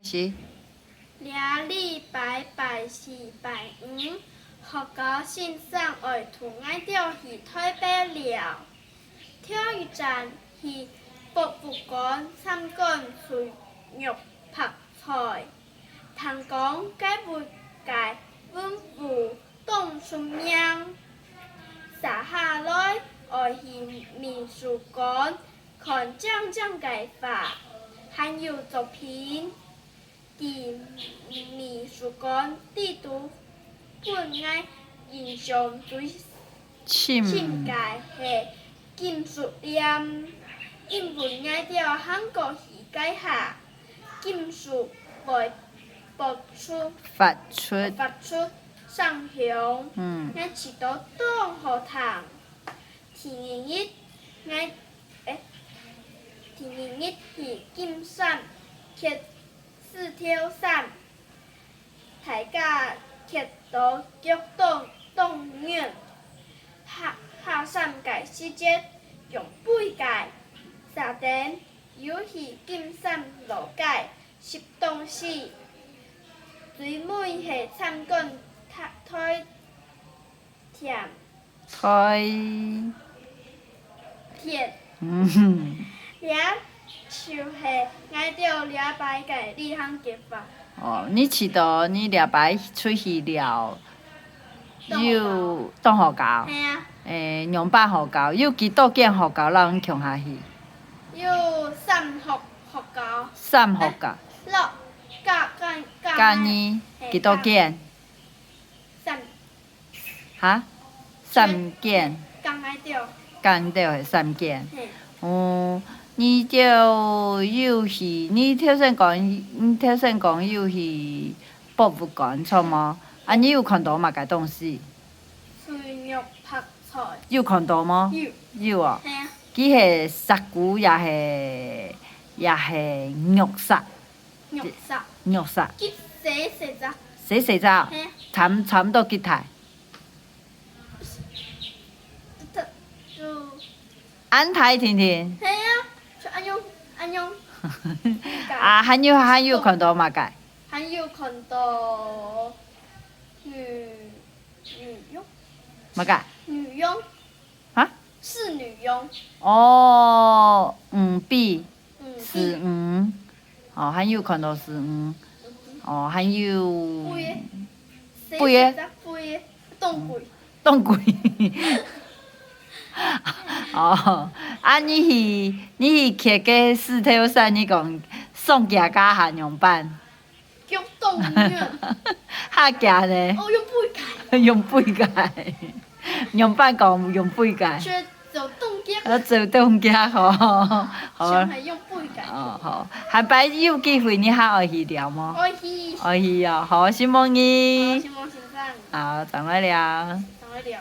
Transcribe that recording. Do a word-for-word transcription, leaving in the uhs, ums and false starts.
這禮拜拜四、拜五，學校先生愛同𠊎兜去臺北尞。頭一站去博物館參觀水肉白菜，聽講該位个文物當出名。續下來愛去美術館看靚靚个畫，還有作品。 在美術館裡肚，分𠊎印象最深个係金屬鏈，因為𠊎兜行過去該下，金屬會發出發出發出聲響，嗯，𠊎試著當好聽。第二日，𠊎，誒，第二日去金山蹶 獅頭山，大家蹶到腳當當軟。下下山个時節，用飛个，續等又去金山老街食東西，最尾係參觀大大田。 台鐵。嗯，這就係𠊎兜這擺个旅行計畫。哦，你試著你這擺出去尞，有當好搞？係啊。誒，仰般好搞？有幾多間學校摎你共下去？有三學，學校。三學校。六，加，加，加，加你，係，幾多間？三。 哈？三間。講來著。講著係三間。嘿。哦，你就有去，你頭先講，你頭先講有去博物館，著無？啊，你有看著麼个東西？水肉白菜。有看著無？有。有哦。嘿啊。佢係石牯也係，也係玉石？ 玉石。玉石。佢細細隻。細細隻哦？嘿。差，差毋多幾大？就，就恁大定定？嘿啊，就恁樣，恁樣。啊，還有，還有看著麼个？還有看著女，女佣。麼个？女佣。 哈？侍女佣。哦，女婢，嗯，侍女。哦，還有看著侍女。嗯。哦，還有飛个，飛个。細細隻飛个，當貴。當貴。哦，啊，你去，你去蹶該獅頭山，你講上行下下仰般？ 腳當軟。下行呢？哦，用飛个。用飛个。仰般講用飛个？就走當遽。啊，走當遽吼。好。像係用飛个。哦，好。下擺有機會你還愛去尞無？愛去。愛去哦，好，承蒙你。好，承蒙先生。好，正來尞。正來尞。